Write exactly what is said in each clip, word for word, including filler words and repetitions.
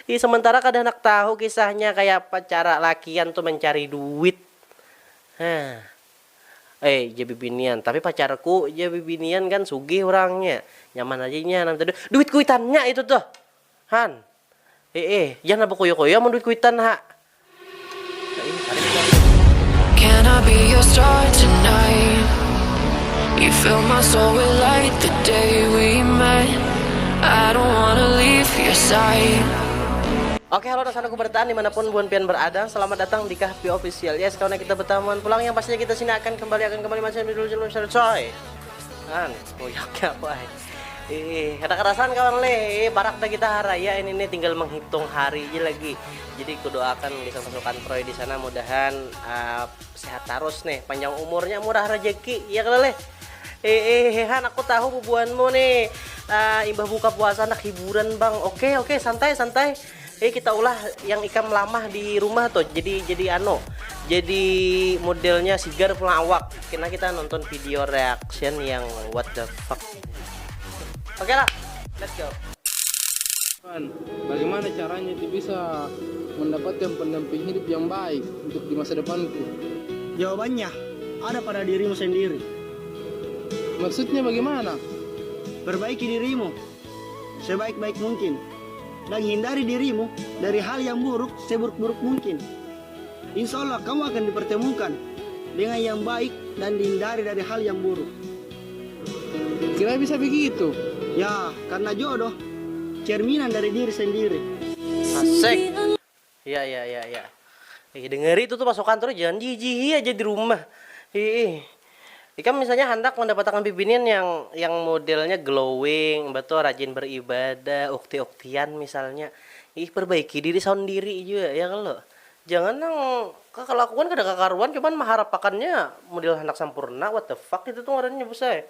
Ih, sementara kada handak tahu kisahnya kaya apa cara lakian tu mencari duit. Hah. Eh, ja bibinian. Tapi pacarku ja bibinian kan sugih urangnya. Nyaman aja inya nang tadi. Duit kuitannya itu tuh. Han. Eh, eh, jangan bakuyo-kuyo amun duit kuitan ha. Can I be your star tonight? You fill my soul with light the day we met. I don't wanna leave your side. Oke, halo, dan sana ku bertahan dimanapun buhan pian berada. Selamat datang di Kahpi Official. Yes, karena kita bertamuan pulang, yang pastinya kita sini akan kembali, akan kembali masih dulu, dulu, dulu, coy. Kan, koyaknya apa, eh? Ih, kada kerasan kawan leh. Ih, parak dah kita haraya ini nih, tinggal menghitung hari aja lagi. Jadi kudoakan bisa pasukan Troy di sana, mudahan uh, sehat terus nih, panjang umurnya, murah rezeki, ya kalau leh. Eh, eh, eh, Han, aku tahu bubuhanmu nih. Uh, imbah buka puasa anak hiburan, Bang. Oke, oke, santai, santai. Eh, kita ulah yang ikam lamah di rumah tuh. Jadi jadi anu. Jadi modelnya sigar pulang awak. Kena kita nonton video reaction yang what the fuck. Oke lah, let's go. Bagaimana caranya itu bisa mendapatkan pendamping hidup yang baik untuk di masa depanku? Jawabannya ada pada dirimu sendiri. Maksudnya bagaimana? Perbaiki dirimu sebaik-baik mungkin dan hindari dirimu dari hal yang buruk seburuk-buruk mungkin. Insya Allah kamu akan dipertemukan dengan yang baik dan dihindari dari hal yang buruk. Kira bisa begitu? Ya, karena jodoh cerminan dari diri sendiri. Asik. Ya, ya, ya, ya. Eh, dengeri itu tuh pasukan terus, jangan jijihi aja di rumah. Ih, ikam misalnya hendak mendapatkan bibinian yang yang modelnya glowing, betul, rajin beribadah, ukti-uktian misalnya. Ih, perbaiki diri sendiri juga ya kalau. Jangan nang kekelakuan kada kakaruan cuman mengharapkannya model anak sempurna, what the fuck itu tuh ngarannya, bos ai.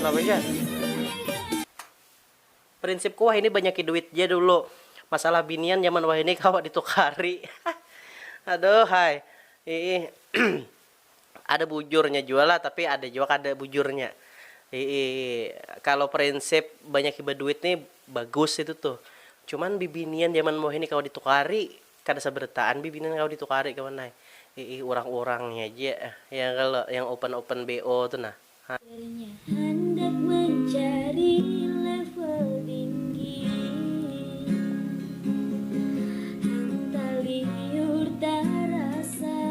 Kenapa ya? Prinsipku wahini banyaki duit ja dulu. Masalah binian zaman wahini kawa ditukari. Aduh hai. Iih. Ada bujurnya jua lah, tapi ada jua kada bujurnya. Iih. Kalau prinsip banyaki baduit nih bagus itu tuh. Cuman bibinian zaman wahini kawa ditukari. Kada sabarataan bibinian kawa ditukari kawan ai. Iih, urang-urangnya ja ya kalo yang open-open bo tu nah. Akhirnya handak mencari level tinggi. Hantaliur tarasa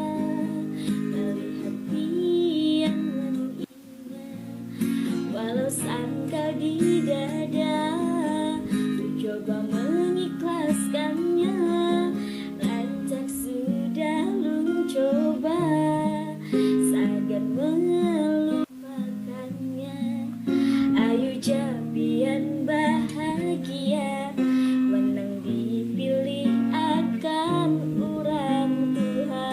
melihat pian. Walau sangkal di dada, ku coba mengikhlaskannya. Rancak sudah lun coba, sagan melupakannya. Ayu ja pian bahagia, menang dipilih akan urang tuha.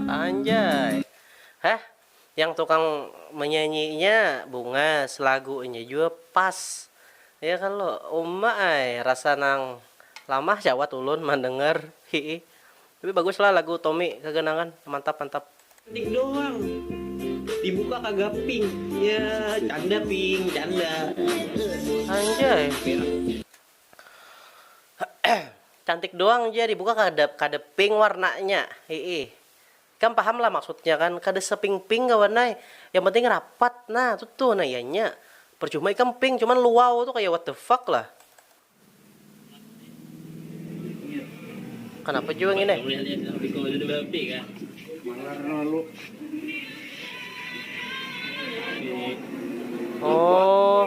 Anjay. Heh, yang tukang menyanyinya bungas, lagunya jua pas. Ya kalo, uma ai, rasa nang lamah cawat ulun mandengar, hiih. Tapi bagus lah lagu Tommy Kaganangan, mantap mantap. Cantik doang, dibuka kagak pink. Ya canda pink, canda. Anjay. Cantik doang ja dibuka kada kada pink warnanya. Hiih. Ikam paham lah maksudnya kan, kada seping-ping kawan ai. Yang penting rapat nah, tuh tuh nah ianya. Percuma ikam pink cuman luau tuh kayak what the fuck lah. Kenapa jua ngini? Oh.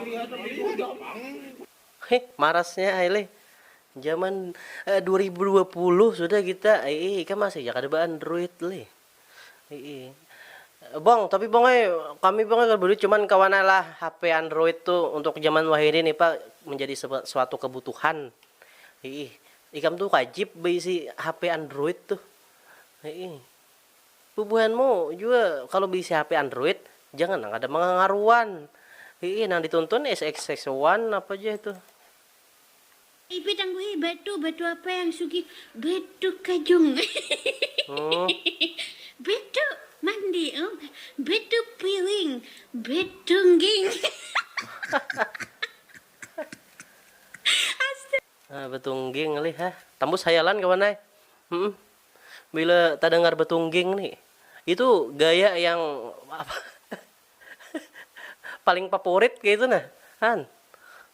Heh, marasnya ai leh. Zaman eh, dua ribu dua puluh sudah kita, eh, eh, ikam masih ja kada ba Android leh. Eh, eh. Bang, tapi bang eh, kami bang eh kada berduit cuman kawan lah H P Android tuh untuk zaman wahini nih Pak menjadi sepa- suatu kebutuhan. Eh, eh. Ikam tuh wajib beisi H P Android tuh. Eh, eh. Bubuhanmu jua kalau beisi H P Android, jangan nang kada mangangaruan. Hiih, nang dituntun S X S one apa ja itu. Ipi tangguhi batu, batu apa yang sugih? Batu kajung. Hmm. Batu mandi, oh. Batu piring, batu tungging. Ah, betungging lih, hah. Tambus hayalan kawan ai. Hmm. Bila tadangar betungging nih, itu gaya yang apa? Paling favorit kayak itu nah. Han.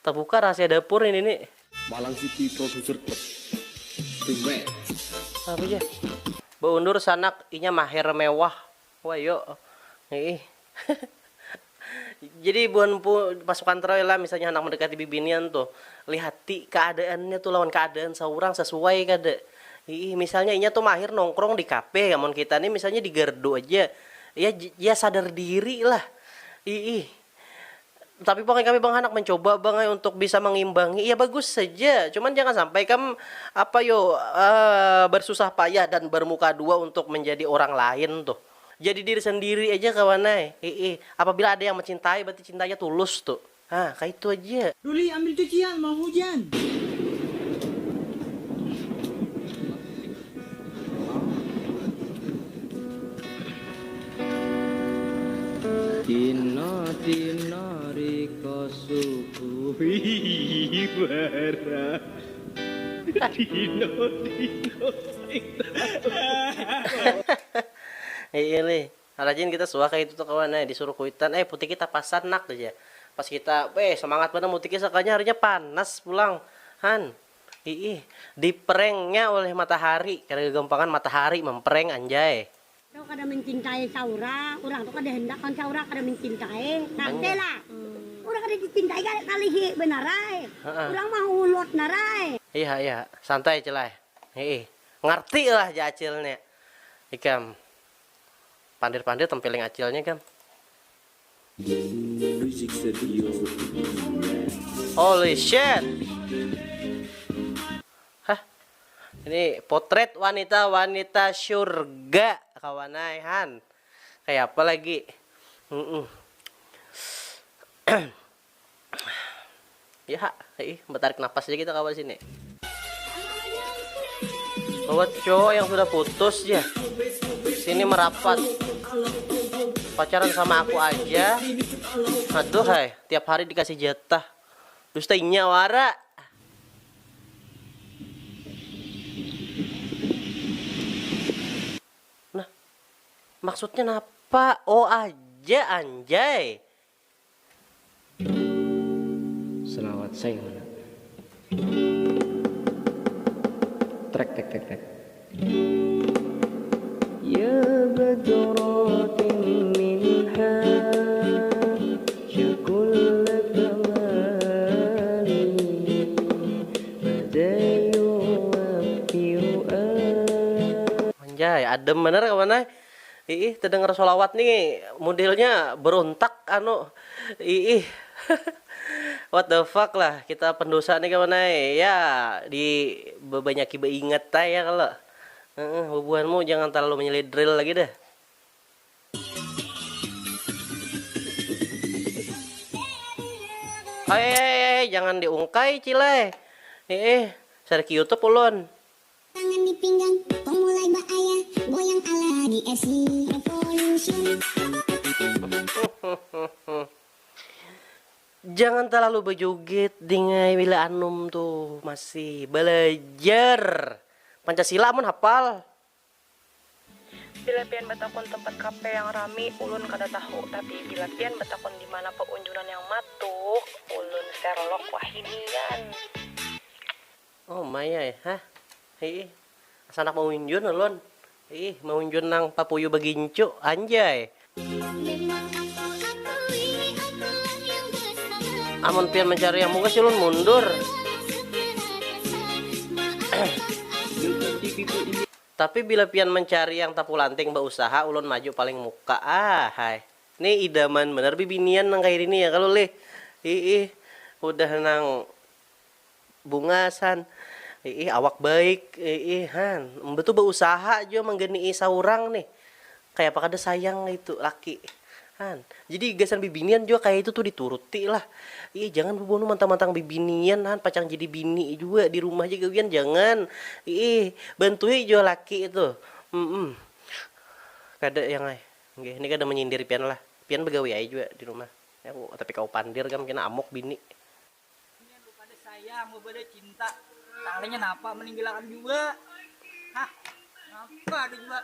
Terbuka rahasia dapur ini nih. Malang City Producer Club. Apa ya? Beundur sanak inya maher mewah. Wah, yo. Ih. Jadi buhan pu pasukan teroy lah, misalnya handak mendekati bibinian tuh, lihati keadaannya tuh lawan keadaan seorang sesuai kada. Ih, misalnya inya tuh mahir nongkrong di kafe, amun kita nih misalnya di gardu aja, ya ya sadar diri lah. Ih, tapi bang kami bang handak mencoba bang untuk bisa mengimbangi, ya bagus saja, cuman jangan sampai kam apa yo uh, bersusah payah dan bermuka dua untuk menjadi orang lain tuh. Jadi diri sendiri aja kawan ai. Ih, apabila ada yang mencintai berarti cintanya tulus tuh. Ah, kayak itu aja. Duli, ambil cucian, mau hujan. Dina-dina riko subuhi bara. Dina-dina. Iya nih. Rajin kita suah kayak itu tuh kawan, eh, disuruh kuitan, eh, putih kita pasan nak aja. Pas kita, eh, semangat mana putih sakanya harinya panas pulang. Han, ih, diperengnya oleh matahari, karena kegampangan matahari mempereng anjay. Tuh kada mencintai saura, orang tuh kada hendak kan saura kada mencintai, nanti lah. Orang kada dicintai kali kalihi benarai. Orang mau ulot narai. Iya iya, santai celai. Hei, ngerti lah jacilnya. Ikam pandir-pandir tempeling acilnya kan. Holy shit. Hah? Ini potret wanita-wanita surga kawanai han. Kayak apa lagi? Mm -mm. Ya, ih, betarik napas aja kita kawan sini. Buat cowok yang sudah putus ya, sini merapat. Pacaran sama aku aja. Aduh hai, tiap hari dikasih jatah. Dusta inya wara. Nah, maksudnya napa? Oh aja anjay. Selawat saya mana? Trek trek trek trek. Ya badratin minha syakul kamali madayu wafiu. Anjay, adem bener kawan ai. Iih, terdengar solawat nih modelnya berontak anu. Iih. What the fuck lah, kita pendosa nih kawan ai. Ya, di bebanyaki beingat ai ya kalau. Heeh, bubuhanmu jangan terlalu menyelidril lagi deh. Hai, hai, hai, jangan diungkai, Cilai. Heeh, serki YouTube ulun. Tangan di pinggang, kok mulai baaya, goyang ala di S C Revolution. Jangan terlalu berjoget dingai bila anum tuh masih belajar Pancasila amun hafal. Bila pian batakun tempat kafe yang rami, ulun kada tahu, tapi bila pian batakun di mana paunjunan yang matuh, ulun Sherlock wahinian. Oh my ai, hah? Hiih. Asa handak maunjun ulun. Hiih, maunjun nang papuyu bagincu, anjay. Amun pian mancari yang mungkin ulun mundur. Tapi bila pian mancari yang tapulanting bausaha, ulun maju paling muka. Ah, hai. Ni idaman banar bibinian nang kaya ini ya kalu lih. Hiih, udah nang bungas han. Hiih, awak baik. Hiih, han. Imbah tu bausaha jua manggani'i saurang nih. Kayapa kada sayang itu laki. Han. Jadi gasan bibinian jua kaya itu tuh dituruti lah. Ih, jangan bubuhan mantang-mantang bibinian han, pacang jadi bini jua di rumah aja gawian jangan. Ih, bantui jua laki itu. Mm-mm. Kada yang ai. Nggih, ini kada menyindir pian lah. Pian begawi aja jua di rumah. Ya, aku tapi kau pandir kam kena amuk bini. Ini lupa ada sayang, lupa ada cinta. Talinya napa meninggilakan jua? Hah? Napa ada jua?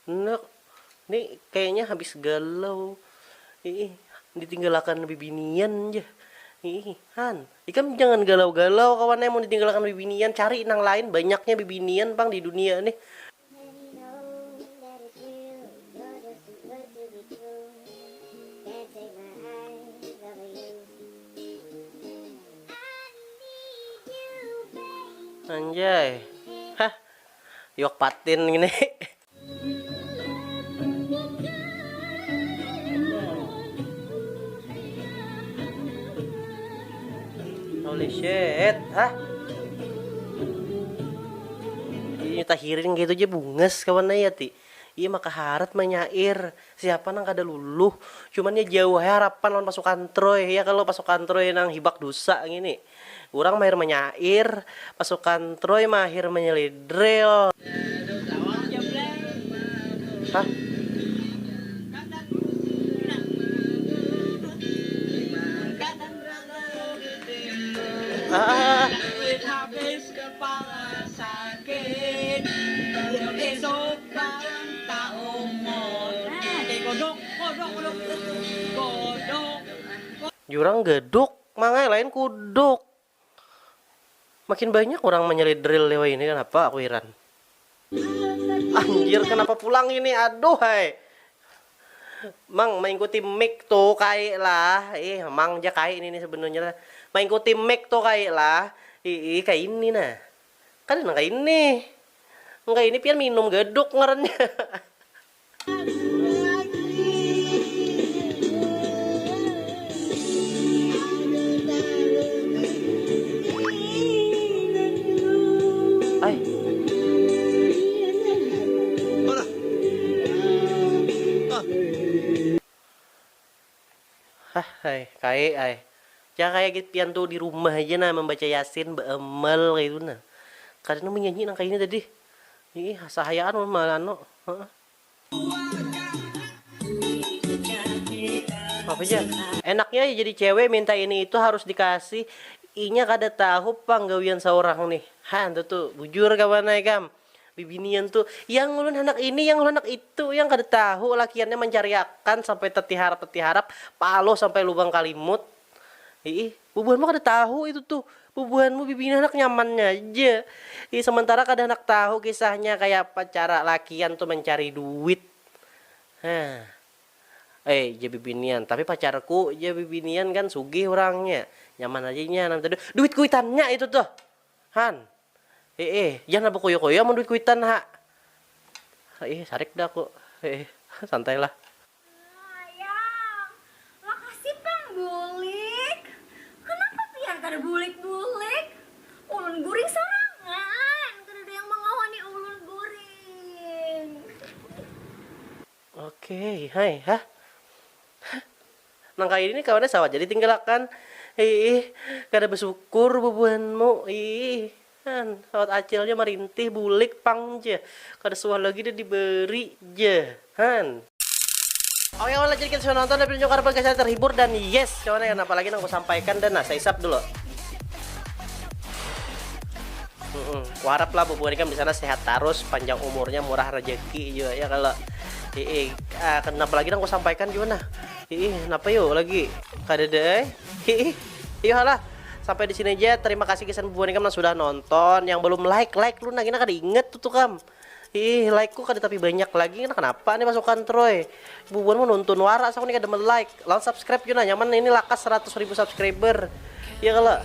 Nah, ni kayaknya habis galau. Ih, ditinggalakan bibinian ja. Ih, han. Ikam jangan galau-galau kawan ai, mun ditinggalakan bibinian, cari nang lain, banyaknya bibinian pang di dunia nih. Anjay. Hah. Iwak patin gini. Holy shit, hah? Ini tahiring gitu aja bungas kawan ai ya ti. Iya maka harat manyair. Siapa nang kada luluh. Cuman ya jauh ai harapan lawan pasukan Troy. Ya kalau pasukan Troy nang hibak dusa gini. Urang mahir manyair, pasukan Troy mahir manyelidril. Hah? Ah, ah, ah. Jurang geduk, mangai lain kuduk. Makin banyak orang menyelidril lewa ini, kenapa aku heran. Anjir, kenapa pulang ini? Aduh hai. Mang, mengikuti mic tuh kai lah. Ih, mang ja kai ini nih sebenarnya. Mengikuti mic tuh kai lah. Ih, ih, kayak ini nah. Kada nang kayak ini. Nang kayak ini pian minum geduk ngarannya. Ai. Hah, ai, kae ai. Jangan kayak gitu pian tuh di rumah aja nah membaca yasin, beamal kayak itu nah. Karena menyanyi nang kayak ini tadi. Ih, sahayaan mah anu. Heeh. Apa aja? Enaknya jadi cewek minta ini itu harus dikasih. Inya kada tahu panggawian seorang nih. Han, tuh tuh bujur kawan ai kam. Bibinian tuh, yang ulun handak ini, yang ulun handak itu, yang kada tahu lakiannya mencariakan sampai tetiharap-tetiharap, paluh sampai lubang kalimut. Hiih, bubuhanmu kada tahu itu tuh. Bubuhanmu bibinian handak nyamannya aja. Ih, sementara kada handak tahu kisahnya kaya apa cara lakian tuh mencari duit. Hah. Eh, ja bibinian, tapi pacarku ja bibinian kan sugih urangnya. Nyaman aja inya nang tadi. Duit kuitannya itu tuh. Han. Heeh, jangan bakoyo-koyo amun duit kuitan ha. Heeh, sarik dah aku. Heeh, santai lah. Sayang, lakasi pang bulik. Kenapa pian kada bulik-bulik? Ulun guring sorangan, kadada yang mangawani ulun guring. Oke, hai, hah? Nang kaya ini kawannya sawat jadi tinggalakan. Hiih, kada basyukur bubuhanmu. Hiih, han, sawat acil ja marintih bulik pang ja. Kada suah lagi dah diberi ja, han. Oke kawan, jadi kita sudah nonton dan pinjau karena saya terhibur dan yes kawan ya, apalagi nang aku sampaikan dan nah saya isap dulu. Mm-mm. Kuharap lah bubuhan ikam di sana sehat tarus, panjang umurnya, murah rezeki jua ya kalau. Hiih, ah, kenapa lagi nang kusampaikan jua nah. Hiih, kenapa yo lagi? Kadada ai. Hiih. Iyo lah. Sampai di sini aja. Terima kasih gasan bubuhan ikam nang sudah nonton. Yang belum like, like lu nah, gina kada inget tuh tuh kam. Hiih, like ku kada tapi banyak lagi, nah kenapa nih pasukan Troy? Bubuhan mau nonton wara, aku nih kada me-like. Lawan subscribe jua nah, nyaman ini lakas seratus ribu subscriber. Ya kalau.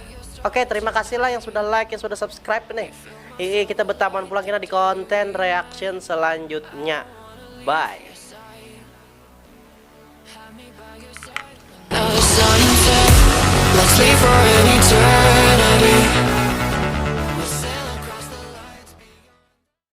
Oke, terima kasih lah yang sudah like, yang sudah subscribe nih. Hiih, kita betamuan pulang kita di konten reaction selanjutnya. Bye. Let's leave for